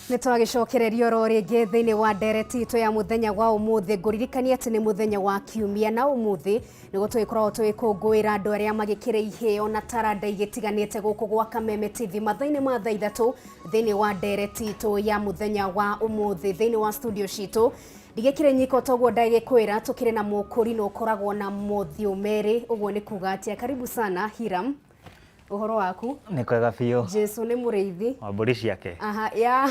Nĩ twagĩcokereria oro rĩngĩ thĩinĩ wa ndereti itũ ya mũthenya wa ũmũthĩ. Ngũririkania atĩ nĩ mũthenya wa kiumia na ũmũthĩ nĩguo tũgĩkoragwo tũgĩkũngũĩra andũ arĩa magĩkĩrĩ iheo na taranda igĩtiganĩte gũkũ gwa Kameme TV mathaa-inĩ ma thaa 3 thĩinĩ wa ndereti itũ ya mũthenya wa ũmũthĩ. Thĩinĩ wa studio citũ ndigĩkĩrĩ nyiko toguo ndagĩkwĩra, tũkĩrĩ na mũkũri na ũkoragwo na mothiũ merĩ. Ũguo nĩ kuga atĩa? Karibu sana Hiram, ũhoro waku? Nĩ kwega biũ. Jesu nĩ mũrĩithi wa mbũri ciake. Aha, ya.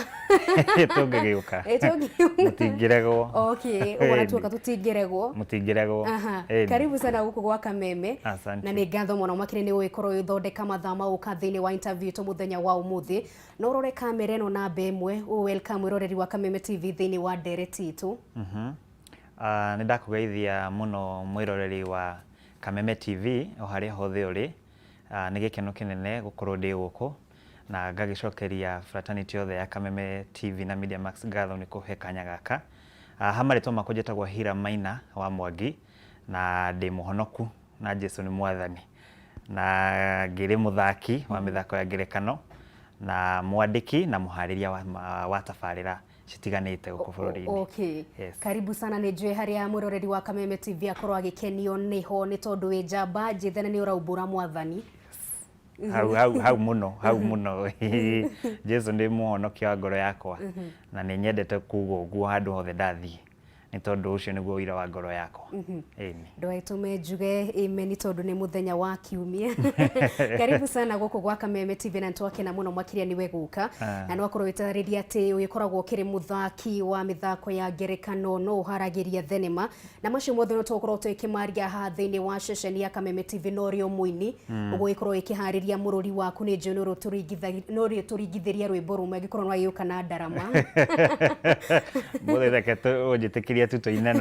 Tũngĩgĩũka. Ĩ, tũngiuga. Mũtingĩregwo. Okay, ũguo natuoka tũtingĩregwo. Mũtingĩregwo. Aha. Ĩni. Karibu sana gũkũ gwa Kameme. Asante. Na nĩ ngatho mũno makĩria nĩ gũgĩkorwo ũgĩthondeka mathaa ma gũka thĩinĩ wa interview itũ mũthenya wa ũmũthĩ. No ũrore kamera ĩno namba 1, ũ welcome mwĩroreri wa Kameme TV thĩinĩ wa ndereti itũ. Ah, nĩ ndakũgeithia mũno mwĩroreri wa Kameme TV o harĩa hothe ũrĩ. Ah, nĩ gĩkeno kĩnene gũkorwo ndĩ gũkũ na ngagĩcokeria fraternity yothe ya Kameme TV na Media Max ngatho nĩ kũhe kanya gaka. Ah, ha marĩtwa makwa njĩtagwo Hira Maina wa Mwangi na ndĩ mũhonoku na Jesu nĩ mwathani, na ngĩrĩ mũthaki wa mĩthako ya ngerekano na mwandĩki na mũharĩria wa tabarĩra citiganĩte gũkũ bũrũri-inĩ. Okay. Yes. Karibu sana. Nĩ njũĩ harĩa mwĩroreri wa Kameme TV akorwo agĩkenio nĩho nĩ tondũ wĩ njamba njĩthĩ na nĩ ũraumbũra mwathani. Hau hau hau mũno, hau mũno. Jesu nĩ mũhonokia wa ngoro yakwa na nĩ nyendete kuga ũguo handũ hothe ndathiĩ, nĩ tondũ ũcio nĩguo ũira wa ngoro yakwa. Ĩni. Ndwagĩtũme njuge amen tondũ nĩ mũthenya wa kiumia. Karibu sana gũkũ gwa Kameme TV na nĩtwakena mũno makĩria nĩwe gũka. Na no akorwo wĩtarĩria atĩ ũgĩkoragwo ũkĩrĩ mũthaki wa mĩthako ya ngerekano, no ũharagĩria thenema na macio mothe no tũgũkorwo tũgĩkĩmaria haha thĩinĩ wa ceceni ya Kameme TV. No ũrĩ o mũini, ũgũgĩkorwo ũkĩharĩria mũrũri waku, nĩ njũĩ no ũrĩtũringithĩria rwĩmbo rũmwe angĩkorwo nĩ wagĩũka na ndarama. Mũthĩ reke ũnjĩtĩkĩrie tu tũine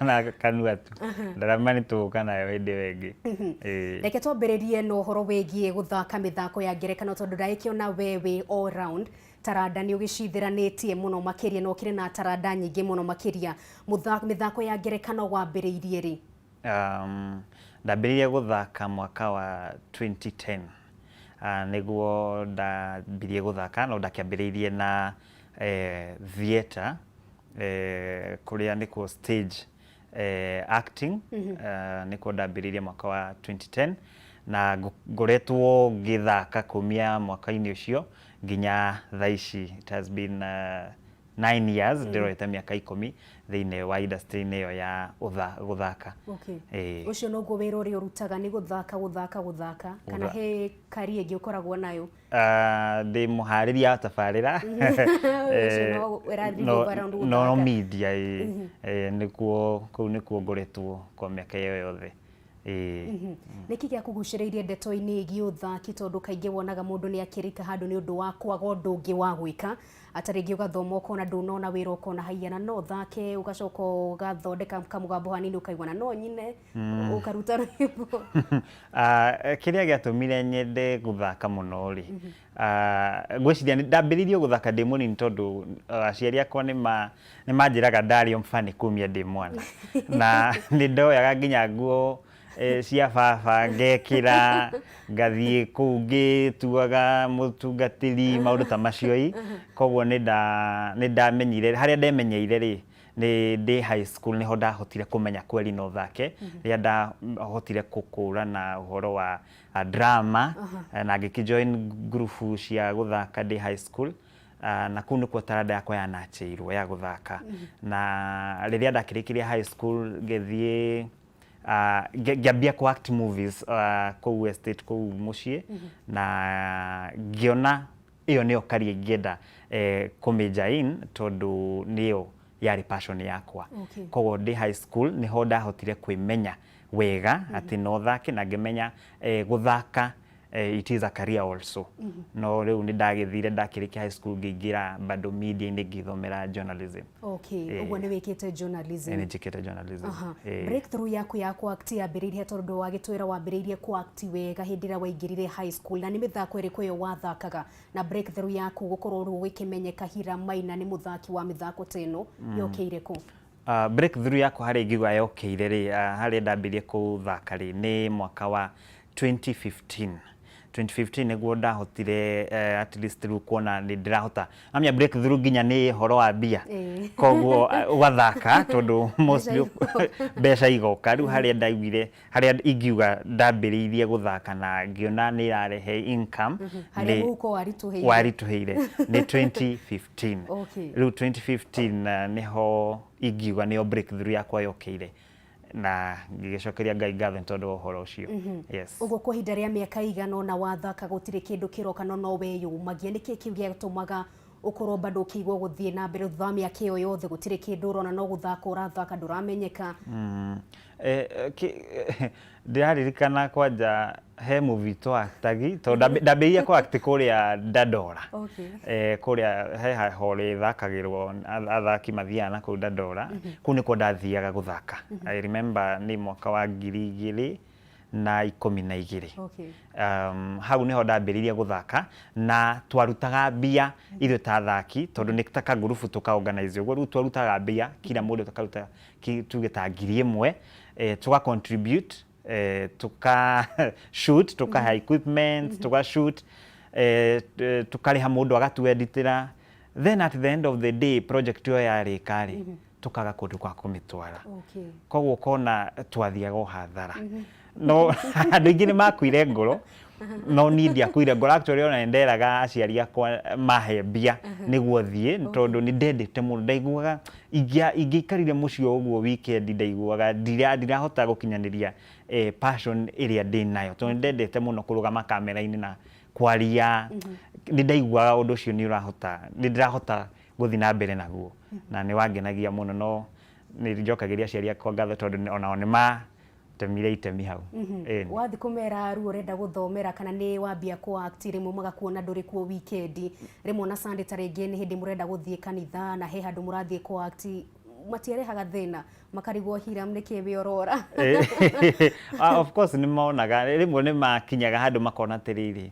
na kanua tu, ndarama nĩ tũgũka nayo hĩndĩ ĩyo ĩngĩ. Ĩĩ. Reke twambĩrĩrie na ũhoro wĩgiĩ gũthaka mĩthako ya ngerekano tondũ ndagĩkĩona we wĩ all round, taranda nĩ ũgĩcithĩranĩtie mũno makĩria na ũkĩrĩ na taranda nyingĩ mũno makĩria. Mĩthako ya ngerekano wambĩrĩirie rĩ? Ndambĩrĩirie gũthaka mwaka wa 2010. Nĩguo ndambirie gũthaka, no ndakĩambĩrĩirie na theatre, kũrĩa nĩkuo stage acting, nĩkuo ndambĩrĩirie mwaka wa 2010 na ngoretwo ngĩthaka kumia mwaka-inĩ ũcio nginya thaa ici. It has been 9 years, ndĩrorete mĩaka 10 thĩinĩ wa industry-inĩ ĩyo ya gũthaka. Okay. Ũcio noguo wĩra ũrĩa ũrutaga, nĩ gũthaka, gũthaka, gũthaka, kana he career ĩngĩ ũkoragwo nayo? Ah, ndĩ mũharĩria wa tabarĩra. Ũcio no ũrathiĩ around no gũthaka. Media ĩ. Nĩkuo kũu nĩkuo ngoretwo kwa mĩaka ĩyo yothe, ĩ. Nĩkĩ gĩakũgucĩrĩirie ndeto-inĩ ĩgiĩ ũthaki, tondũ kaingĩ wonaga mũndũ nĩ akĩrika handũ nĩ ũndũ wa kwaga ũndũ ũngĩ wa gwĩka, ata rĩngĩ ũgathoma ũkona ndũnona wĩra, ũkona haiya na no ũthake, ũgacoka ũgathondeka kamũgambo hanini, ũkaigua na no nyine, ũkaruta rwĩmbo? Ah, kĩrĩa gĩatũmire nyende gũthaka mũno rĩ, ngwĩciria ndambĩrĩirie gũthaka ndĩ mũnini tondũ aciari akwa nĩ manjĩraga ndarĩ o funny kumia ndĩ mwana, na nĩ ndoyaga nginya nguo cia baba ngekĩra ngathiĩ kũu ngĩtuaga mũtungatĩri, maũndũ ta macio ĩ. Koguo nĩ ndamenyire harĩa ndemenyeire rĩ, nĩ ndĩ high school, nĩho ndahotire kũmenya kweli no thake, rĩrĩa ndahotire gũkũrana ũhoro wa drama na ngĩkĩ join ngurubu cia gũthaka ndĩ high school. Na kũu nĩkuo taranda yakwa yanachĩirwo ya gũthaka. Na rĩrĩa ndakĩrĩkirie high school, ngĩthiĩ ngĩambia kũ act movies kũu estate kũu mũciĩ, na ngĩona ĩyo nĩyo career ingĩenda kũ major in tondũ nĩyo yarĩ passion yakwa. Koguo ndĩ high school nĩho ndahotire kwĩmenya wega atĩ no thake, na ngĩmenya gũthaka it is a career also. No rĩu nĩ ndagĩthire, ndakĩrĩkia high school ngĩingĩra bado media-inĩ, ngĩthomera journalism. Okay, ũguo nĩ wĩkĩte journalism? Nĩ njĩkĩte journalism. Breakthrough yaku ya kũ act yambĩrĩirie, tondũ wagĩtwĩra wambĩrĩirie kũ act wega hĩndĩ ĩrĩa waingĩrire high school, na nĩ mĩthako ĩrĩkũ ĩyo wathakaga, na breakthrough yaku gũkorwo rĩu ũgĩkĩmenyeka Hira Maina nĩ mũthaki wa mĩthako ta ĩno yokĩire kũ? Breakthrough yakwa harĩa ingiuga yokĩire rĩ, harĩa ndambirie kũthaka rĩ, nĩ mwaka wa 2015. 2015 nĩguo ndahotire at least rĩu kuona nĩ ndĩrahota amia breakthrough nginya nĩ horo wa mbia. Koguo ũgathaka tondũ mostly mbeca igoka. Rĩu harĩa ndaiguire, harĩa ingiuga ndambĩrĩirie gũthaka na ngĩona nĩ ĩrarehe income, harĩa mũhuko waritũhĩire, waritũhĩire nĩ 2015. Rĩu 2015 nĩho ingiuga nĩyo breakthrough yakwa yokĩire, na ngĩgĩcokeria Ngai ngatho nĩ tondũ wa ũhoro ũcio. Yes. Ũguo kwa ihinda rĩa mĩaka igana ũna wathaka gũtirĩ kĩndũ kĩroka, no no weyũmagia. Nĩkĩ kĩu gĩatũmaga ũkorwo bado ũkĩigua gũthiĩ na mbere thutha wa mĩaka ĩyo yothe? Gũtirĩ kĩndũ ũrona, no gũthaka ũrathaka, ndũramenyeka. Ndĩraririkana kwanja he movie twa-actagi, tondũ ndambĩrĩirie kũ act kũrĩa Dandora. Kũrĩa he hall ĩthakagĩrwo, athaki mathiaga na kũu Dandora. Kũu nĩkuo ndathiaga gũthaka. I remember nĩ mwaka wa 2012. Hau nĩho ndambĩrĩirie gũthaka na twarutaga mbia ithuĩ ta athaki, tondũ nĩ ta kagurubu tũka organize ũguo. Rĩu twarutaga mbia, kila mũndũ tũkaruta tuge ta 1000, tũga contribute, tũka shoot, tũkahe equipment, tũga shoot, tũkarĩha mũndũ agatueditĩra. Then at the end of the day, project ĩyo yarĩka rĩ, tũkaga kũndũ kwa kũmĩtwara. Koguo ũkona twathiaga o hathara. No andũ aingĩ nĩ makuire ngoro, no niĩ ndiakuire ngoro. Actually, ona nĩ nderaga aciari akwa mahe mbia nĩguo thiĩ, tondũ nĩ ndendete mũno. Ndaiguaga ingĩaikarire mũciĩ o ũguo weekend, ndaiguaga ndirahota gũkinyanĩria passion ĩrĩa ndĩnayo, tondũ nĩ ndendete mũno kũrũgama kamera-inĩ na kwaria. Nĩ ndaiguaga ũndũ ũcio nĩ ũrahota, nĩ ndĩrahota gũthiĩ na mbere naguo, na nĩ wangenagia mũno. No nĩ njokagĩria aciari akwa ngatho, tondũ onao nĩ matemire itemi hau. Ĩni. Wathiĩ kũmera ruo ũrenda gũthomera kana nĩ wambia kũ act, rĩmwe magakuona ndũrĩ kuo weekend, rĩmwe ona Sunday ta rĩngĩ nĩ hĩndĩ mũrenda gũthiĩ kanitha na he handũ mũrathiĩ kũ act, matiarehaga thĩna, makarigwo, "Hiram, nĩkĩ wĩ ũrora?" Of course nĩ monaga. Rĩmwe nĩ makinyaga handũ makona atĩrĩrĩ,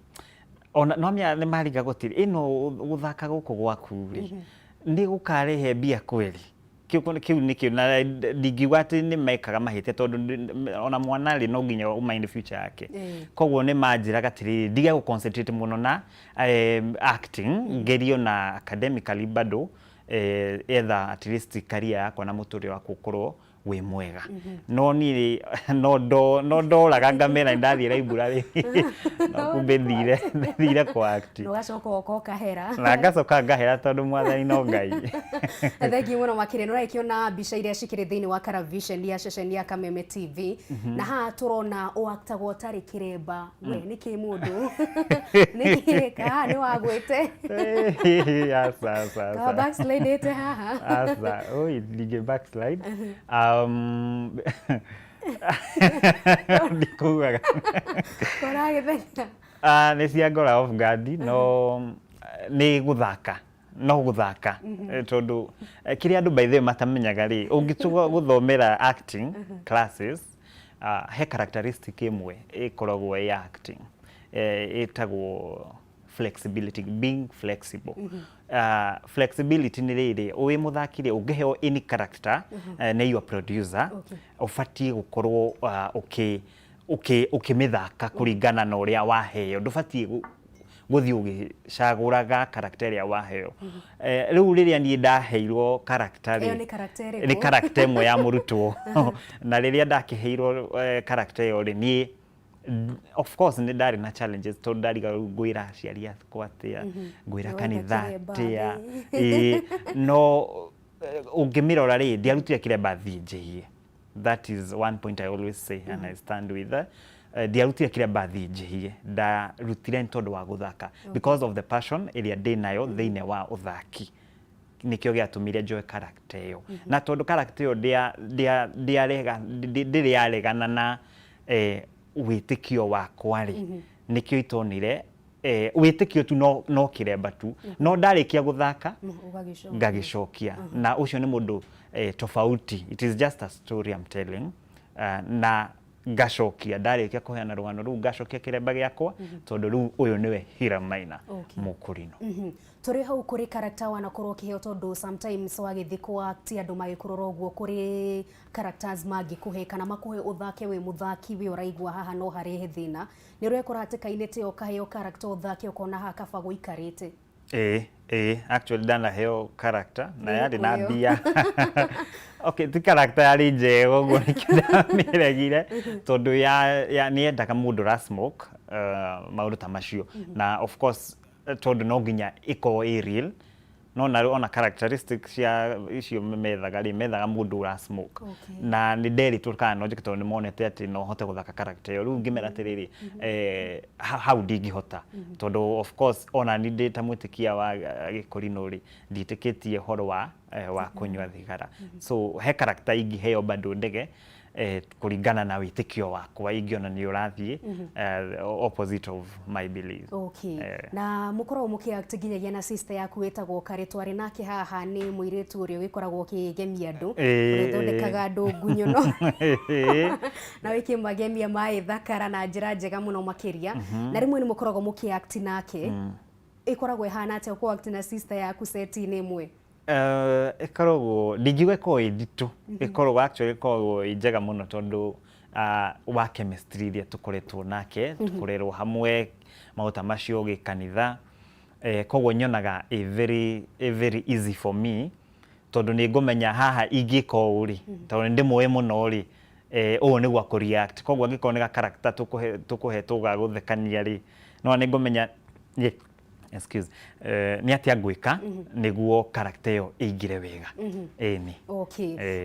ona no nĩ marigagwo atĩrĩ, ĩno gũthaka gũkũ gwaku rĩ, nĩ gũkarehe mbia kweli? Kĩu nĩkĩo na ndingiuga atĩ nĩ mekaga mahĩtia, tondũ ona mwana rĩ, no nginya ũmind future yake. Koguo nĩ manjĩraga atĩrĩrĩ, ndige gũ concentrate mũno na acting, ngerio na academically bado, etha at least career yakwa na mũtũrĩre wakwa ũkorwo wĩ mwega. No niĩ no ndoraga ngamera nĩ ndathiĩ library, no kumbe thire kwa act. Na ũgacoka ũgoka ũkahera. Na ngacoka ngahera, tondũ mwathani no Ngai. Thengiũ mũno makĩria. Nĩ ũragĩkĩona mbica iria cikĩrĩ thĩinĩ wa Caravision ya ceceni ya Kameme TV, na haha tũrona ũaktagwo ũtarĩ kĩremba. We nĩkĩ mũndũ nĩkĩ haha nĩ wagwĩte? Aca, aca. Ka aca. Backslide haha? Aca, oi, ndingĩ backslide. Ndikugaga. Ũragĩtheka. Ah, nĩ cia ngora off guard, no nĩ gũthaka, no gũthaka. Tondũ kĩrĩa andũ by the way matamenyaga rĩ, ũngĩtua gũthomera acting classes, he characteristic ĩmwe ĩkoragwo ya acting, ĩtagwo flexibility, being flexible. Flexibility nĩ rĩrĩ, wĩ mũthaki rĩ, ũngĩheo any character nĩ your producer, ũbatiĩ gũkorwo ũkĩmĩthaka kũringana na ũrĩa waheo. Ndũbatiĩ gũthiĩ ũgĩcagũraga character ĩrĩa waheo. Rĩu rĩrĩa niĩ ndaheirwo character Ĩyo rĩ, nĩ character ĩrĩkũ? Nĩ character ĩmwe ya mũrutwo. Na rĩrĩa ndakĩheirwo character ĩyo rĩ, niĩ of course nĩ ndarĩ na challenges, tondũ ndariga rĩu ngwĩra aciari akwa atĩa, ngwĩra Nĩwaita kanitha kĩremba atĩa. thĩ. Ĩĩ, no ũngĩmĩrora rĩ, ndiarutire kĩremba thiĩ njĩhie. That is one point I always say and I stand with. Ndiarutire kĩremba thiĩ njĩhie, ndarutire nĩ tondũ wa gũthaka, because of the passion ĩrĩa ndĩ nayo thĩinĩ wa ũthaki. Nĩkĩo gĩatũmire njoe character ĩyo, na tondũ character ĩyo ndĩrĩ yaregana na wĩtĩkio wakwa rĩ, nĩkĩo itonire wĩtĩkio tu, no kĩremba tu. No ndarĩkia gũthaka ũgagĩcokia. Ngagĩcokia, na ũcio nĩ mũndũ tofauti. It is just a story I'm telling, na Ngacokia ndarĩkia kũheana rũgano rũu, ngacokia kĩremba gĩakwa, tondũ rĩu ũyũ nĩwe Hiram Maina. Mũkũrinũ. Tũrĩ hau kũrĩ character wanakorwo ũkĩheo, tondũ sometimes wagĩthiĩ kũ act andũ magĩkũrora ũguo, kũrĩ characters mangĩkũhe kana makũhe ũthake wĩ mũthaki wĩ ũraigua haha no harehe thĩna. Nĩ ũrekora hatĩka-inĩ ta ĩyo ũkaheo character ũthake ũkona haha kaba gũikarĩte? Ĩĩ, actually ndanaheo character na yarĩ na Ĩrĩkũ ĩyo? mbia. Okay, ti character yarĩ njega ũguo, nĩkĩo ndamĩregire, tondũ ya nĩ yendaga mũndũ ũra smoke, maũndũ ta macio. Na of course tondũ no nginya ĩkorwo ĩ real, no na ona characteristics cia icio methaga rĩ, methaga mũndũ ũra smoke. Na nĩ nderitwo kana no njĩke, tondũ nĩ monete atĩ no hote gũthaka character ĩyo. Rĩu ngĩmera atĩrĩrĩ, hau ndingĩhota, tondũ of course ona ni ndĩ ta mwĩtĩkia wa gĩkũrinũ rĩ, ndiĩtĩkĩtie ũhoro wa kũnyua thigara. So he character ingĩheo bado ndege kũringana na wĩtĩkio wakwa ingĩona nĩ ũrathiĩ opposite of my belief. Na mũkoragwo mũkĩ-act nginyagia na sister yaku wĩtagwo Karĩ, twarĩ nake haha, nĩ mũirĩtu ũrĩa ũgĩkoragwo ũkĩgemia andũ, ũrĩa ũthondekaga andũ ngunyono na wĩkĩmagemia maĩ thakara na njĩra njega mũno makĩria. Na rĩmwe nĩ mũkoragwo mũkĩ-act nake. Ĩkoragwo ĩhana atĩa kũ-act na sister yaku set-inĩ ĩmwe? Ĩkoragwo, ndingiuga ĩkoragwo ĩ nditũ, ĩkoragwo, actually ĩkoragwo ĩ njega mũno, tondũ wa chemistry iria tũkoretwo nake, tũkoretwo hamwe maũndũ ta macio gĩkanitha, koguo nyonaga ĩ very easy for me, tondũ nĩ ngũmenya haha ingĩka ũũ rĩ, tondũ nĩ ndĩmũĩ mũno rĩ, ũũ nĩguo akũ react. Koguo angĩkorwo nĩ ga character tũkũhetwo ga gũthekania rĩ, no nĩ ngũmenya excuse, nĩ atĩa ngwĩka nĩguo character ĩyo ĩingĩre wega, ĩni.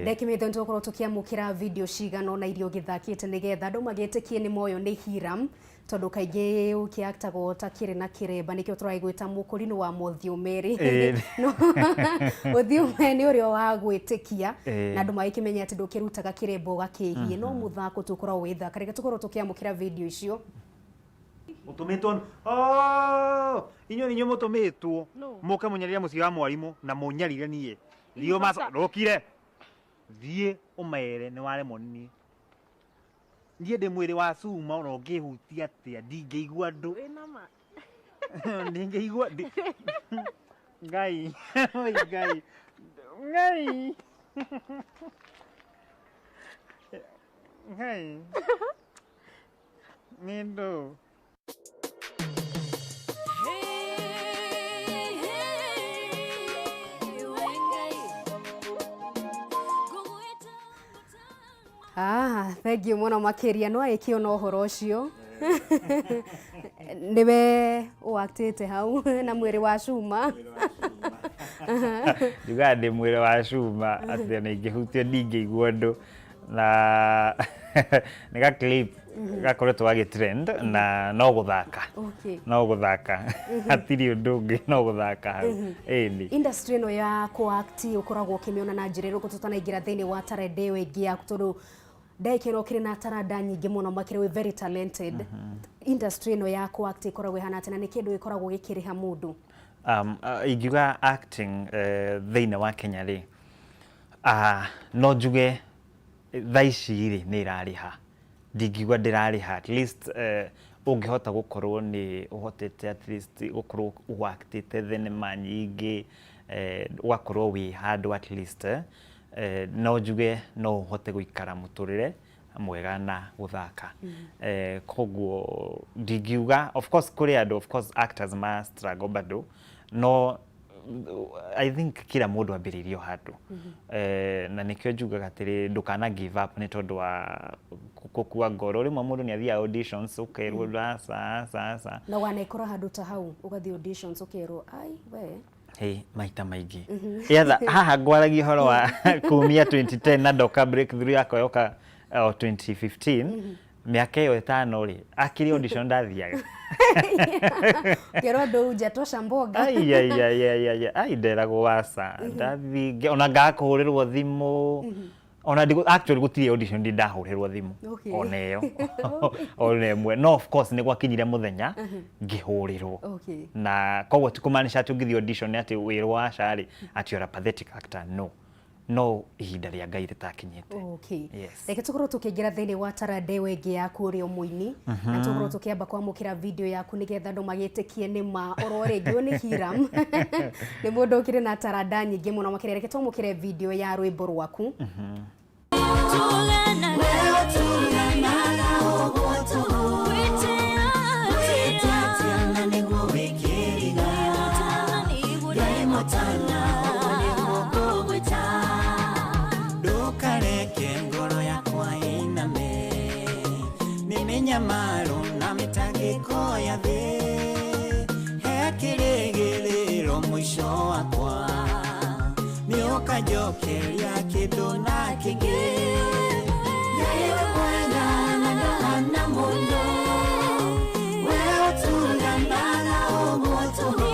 Ndekĩmĩte nĩ tũgũkorwo tũkĩamũkĩra video cigana ũna iria ũgĩthakĩte, nĩgetha andũ magĩtĩkie nĩ moyo nĩ Hiram, tondũ kaingĩ ũkĩaktagwo ũtakĩrĩ na kĩremba, nĩkĩo tũragĩgwĩta mũkũrinũ wa mothiũ merĩ. No ũthiũ ũmwe nĩ ũrĩa wa gwĩtĩkia na andũ magĩkĩmenya atĩ ndũkĩrutaga kĩremba ũgakĩhie, no mũthako tũkoragwo wĩthaka. Reke tũkorwo tũkĩamũkĩra video icio. Mũtũmĩtwo, oh, inyuĩ nĩ inyuĩ mũtũmĩtwo mũke mũnyarire mũciĩ wa mwarimũ na mũnyarire niĩ. Thiĩ rũkire, thiĩ ũmere nĩ waremwo nĩ niĩ. Niĩ ndĩ mwĩrĩ wa cuma, ona ũngĩhutia atĩa ndingĩigua andũ. Wĩna ma? Ndingĩigua Ngai, oi Ngai, Ngai, Ngai, nĩ ndũ. Hey, hey, wengai ngũgwĩta. Ah, thank you mũno makĩria. No agĩkĩona ũhoro ũcio nĩwe ũaktĩte hau na mwĩrĩ wa cuma. Njugaga ndĩ mwĩrĩ wa cuma, atĩ ona ingĩhutio ndingĩigua ũndũ, na nĩ ga clip gakoretwo gagĩ trend, na no gũthaka. No gũthaka, hatirĩ ũndũ ũngĩ, no gũthaka hau, ĩni. Industry ĩno ya kũ-act ũkoragwo ũkĩmĩona na njĩra ĩrĩkũ, tũtanaingĩra thĩinĩ wa taranda ĩyo ĩngĩ yaku, tondũ ndagĩka ĩno ũkĩrĩ na taranda nyingĩ mũno makĩria, wĩ very talented? Industry ĩno ya kũ-act ĩkoragwo ĩhana atĩa, na nĩ kĩndũ gĩkoragwo gĩkĩrĩha mũndũ? Ingiuga acting thĩinĩ wa Kenya rĩ, no njuge thaa ici rĩ nĩ ĩrarĩha. Ndingiuga ndĩrarĩha. At least ũngĩhota gũkorwo nĩ ũhotete at least gũkorwo ũaktĩte thenema nyingĩ, ũgakorwo wĩ handũ at least, no njuge no ũhote gũikara mũtũrĩre mwega na gũthaka. Koguo ndingiuga, of course kũrĩ andũ, of course actors ma struggle bado, no I think kila mũndũ ambĩrĩirie o handũ. Na nĩkĩo njugaga atĩrĩ, ndũkana give up nĩ tondũ wa gũkua ngoro. Rĩmwe mũndũ nĩ athiaga auditions ũkerwo aca, aca, aca. Na wanekora handũ ta hau ũgathiĩ auditions ũkerwo ai we? Hey, maita maingĩ. Yetha haha ngwaragia ũhoro wa kumia 2010 na ndoka breakthrough yakwa yoka o 2015, mĩaka ĩyo 5 rĩ, akĩrĩ audition ndathiaga. Kerwo ndũ hujatosha mboga. Ai, ai, ai, ai, ai, ai, nderagwo aca. Ndathiĩ ona ngaga kũhũrĩrwo thimũ. Ona actually gũtirĩ audition ndi ndahũrĩrwo thimũ. Ona ĩyo. Ona ĩmwe. No of course nĩ gwakinyire mũthenya ngĩhũrĩrwo. Na koguo ti kũmaanisha atĩ ũngĩthiĩ audition atĩ wĩrwo aca rĩ, atĩ you're a pathetic actor. No. No ihinda rĩa Ngai rĩtakinyĩte. Okay. Yes. Reke tũkorwo tũkĩingĩra thĩinĩ wa taranda ĩyo ĩngĩ yaku ũrĩa mũini, na tũkorwo tũkĩamba kwamũkĩra video yaku nĩgetha andũ magĩtĩkie nĩ ma oro rĩngĩ ũyũ nĩ Hiram. Nĩ mũndũ ũkĩrĩ na taranda nyingĩ mũno makĩria. Reke twamũkĩre video ya rwĩmbo rwaku. Ndũkareke ngoro yakwa ĩiname nĩ mĩnyamaro na mĩtangĩko ya thĩ, he kĩrĩgĩrĩro mũico wakwa nĩ ũkanjokeria kĩndũ na kĩngĩ. Ngai wĩ mwega na ndahana mũndũ, we ũtuganaga ũguo tũhũ,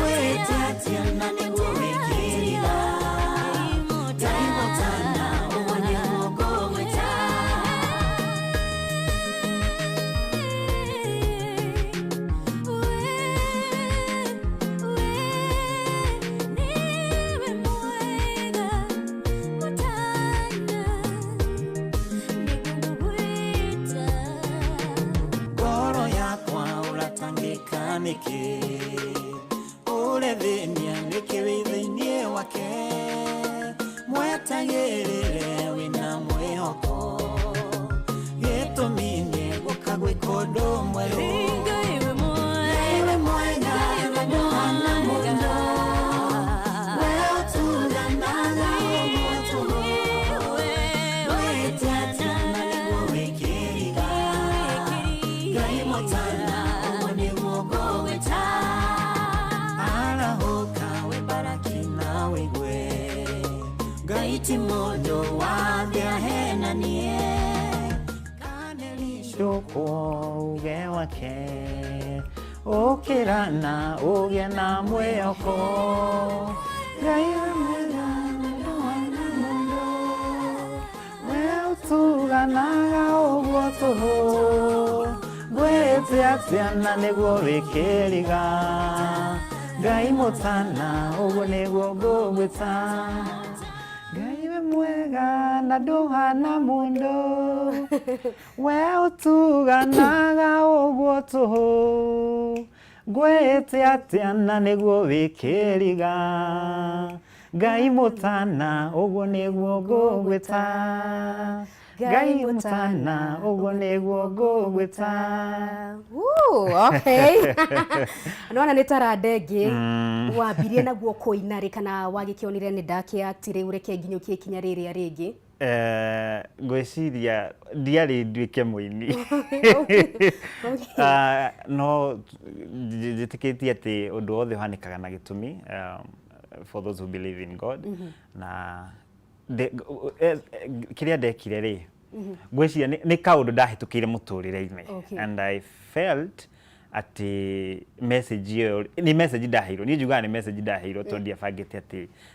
wĩte atĩa na nĩguo wĩkĩrĩra Ngai mũtana, ũguo nĩguo ngũgwĩta. Ngoro yakwa ũratangĩka nĩkĩ, ũrethĩnia nĩkĩ wĩ thĩinĩ wake, mwetagĩrĩre wĩna mwĩhoko, gĩtũmi nĩ gũka gwĩka ũndũ mwerũ. Ngai wĩ mwega na ndũhana mũndũ, we ũtuganaga ũguo tũhũ, wĩte atĩa na nĩguo wĩkĩrĩra Ngai mũtana, ũguo nĩguo ngũgwĩta. Arahũka wĩ Baraki na wĩigue, Ngai ti mũndũ wa thĩ ahenanie. Cukwo uge wake, ũkĩra na ũgĩe na mwĩhoko, Ngai wĩ mwega na ndũhana mũndũ, we ũtuganaga ũguo tũhũ, ngwĩte atĩa na nĩguo wĩkĩriga Ngai mũtana, ũguo nĩguo ngũgwĩta. Ngai wĩ mwega na ndũhana mũndũ, we ũtuganaga ũguo tũhũ, ngwĩte atĩa na nĩguo wĩkĩriga Ngai mũtana, ũguo nĩguo ngũgwĩta. Ngai mũtana, ũguo nĩguo ngũgwĩta. Woo, okay. Nona nĩ taranda ĩngĩ wambirie naguo kũina rĩ, kana wagĩkĩonire nĩ ndakĩact rĩu reke nginyũkie ikinya rĩrĩa rĩngĩ? Ngwĩciria ndiarĩ nduĩke mũini. No njĩtĩkĩtie atĩ ũndũ wothe ũhanĩkaga na gĩtũmi, for those who believe in God. Na kĩrĩa ndekire rĩ, ngwĩciria nĩ kaũndũ ndahĩtũkĩire mũtũrĩre-inĩ. And I felt atĩ message ĩyo nĩ message ndaheirwo, niĩ njugaga nĩ message ndaheirwo tondũ ndiabangĩte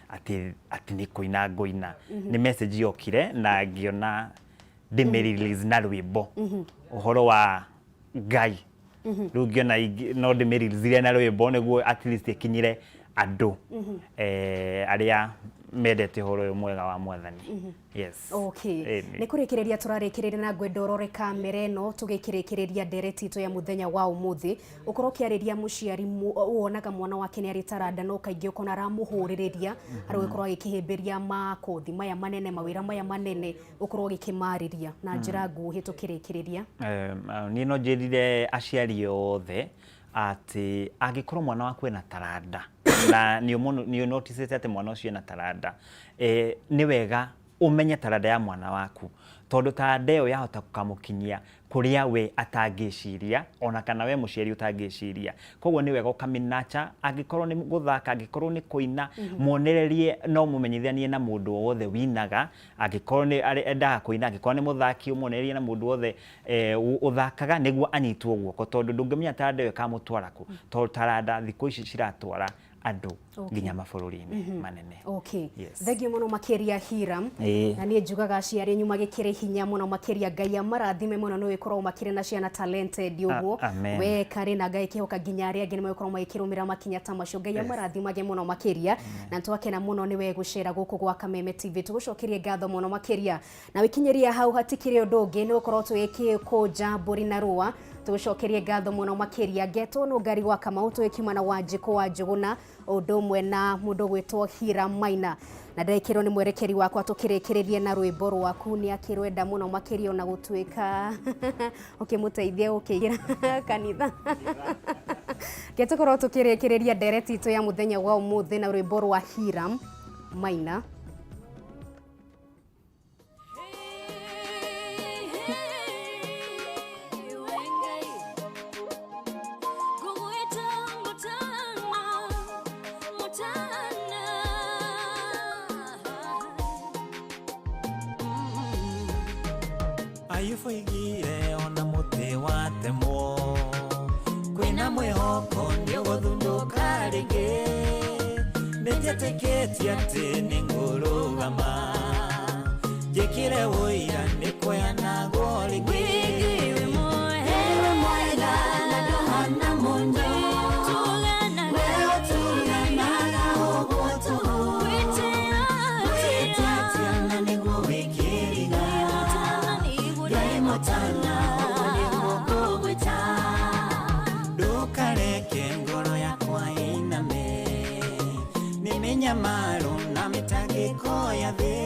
atĩ nĩ kũina ngũina. Nĩ message yokire na ngĩona ndĩmĩ release na rwĩmbo ũhoro wa Ngai. Rĩu ngĩona no ndĩmĩ release na rwĩmbo nĩguo at least ĩkinyĩre andũ arĩa mendete ũhoro ũyũ mwega wa Mwathani. Yes. Okay. Nĩ kũrĩkĩrĩria tũrarĩkĩrĩria na ngwenda ũrore kamera ĩno tũgĩkĩrĩkĩrĩria ndereti itũ ya mũthenya wa ũmũthĩ, ũkorwo ũkĩarĩria mũciari wonaga mwana wake nĩ arĩ taranda no kaingĩ ũkona aramũhũrĩrĩria, harĩ gũkorwo agĩkĩhĩmbĩria makothi maya manene, mawĩra maya manene, ũkorwo ũgĩkĩmarĩria na njĩra nguhĩ tũkĩrĩkĩrĩria. Niĩ no njĩrire aciari othe atĩ angĩkorwo mwana waku ena taranda na nĩ ũnoticĩte atĩ mwana ũcio ena taranda, nĩ wega ũmenye taranda ya mwana waku, tondũ taranda ĩyo yahota gũkamũkinyia kũrĩa we atangĩciria, ona kana we mũciari ũtangĩciria. Koguo nĩ wega ũkamĩnacha, angĩkorwo nĩ gũthaka, angĩkorwo nĩ kũina, muonererie no mũmenyithanie na mũndũ o wothe winaga, angĩkorwo nĩ endaga kũina, angĩkorwo nĩ mũthaki ũmuonererie na mũndũ wothe ũthakaga nĩguo anyitwo guoko, tondũ ndũngĩmenya taranda ĩyo ĩkamũtwara kũ, tondũ taranda thikũ ici ciratwara andũ nginya mabũrũri-inĩ manene. Okay. Yes. Thengiũ mũno makĩria Hiram. Ĩĩ. Na niĩ njugaga aciari anyu magĩkĩrĩ hinya mũno makĩria, Ngai amarathime mũno nĩ gũkorwo makĩrĩ na ciana talented ũguo. Amen. We karĩ na Ngai kĩhoka nginya arĩa angĩ nĩ megũkorwo magĩkĩrũmĩrĩra makinya ta macio. Ngai amarathimage mũno makĩria, na twakena mũno nĩ we gũcera gũkũ gwa Kameme TV. Tũgũcokerie ngatho mũno makĩria, na wĩkinyĩria hau hatikĩrĩ ũndũ ũngĩ nĩ gũkorwo tũgĩkĩkũnja mbũri na rũa. Tũgũcokerie ngatho mũno makĩria. Ngetwo nũ ngari wa Kamau, tũgĩkiuma na Wanjikũ wa Njũgũna, ũndũ ũmwe na mũndũ gwĩtwo Hiram Maina, na ndekĩrwo nĩ mwerekeri wakwa tũkĩrĩkĩrĩrie na rwĩmbo rwaku. Nĩ akĩrwenda mũno makĩria, ona gũtuĩka ũkĩmũteithia gũkĩingĩra kanitha. Ke tũkorwo tũkĩrĩkĩrĩria ndereti itũ ya mũthenya wa ũmũthĩ na rwĩmbo rwa Hiram Maina. Ayubu oigire ona mũtĩ watemwo kwĩna mwĩhoko nĩũgũthundũka rĩngĩ, nĩnjetĩkĩtie atĩ nĩngũrũgama njĩkĩre ũira nĩkũyanagwo rĩngĩ. Ewe mwega na ndũhana mũndũ, we ũtuganaga ũguo tũhũ, wĩtatia na nĩguo wĩkĩriga. Ngai mũtana ũguo nĩguo ngũgwĩta, ndũkareke ngoro yakwa ĩiname nĩ mĩnyamaro na mĩtangĩko ya thĩ.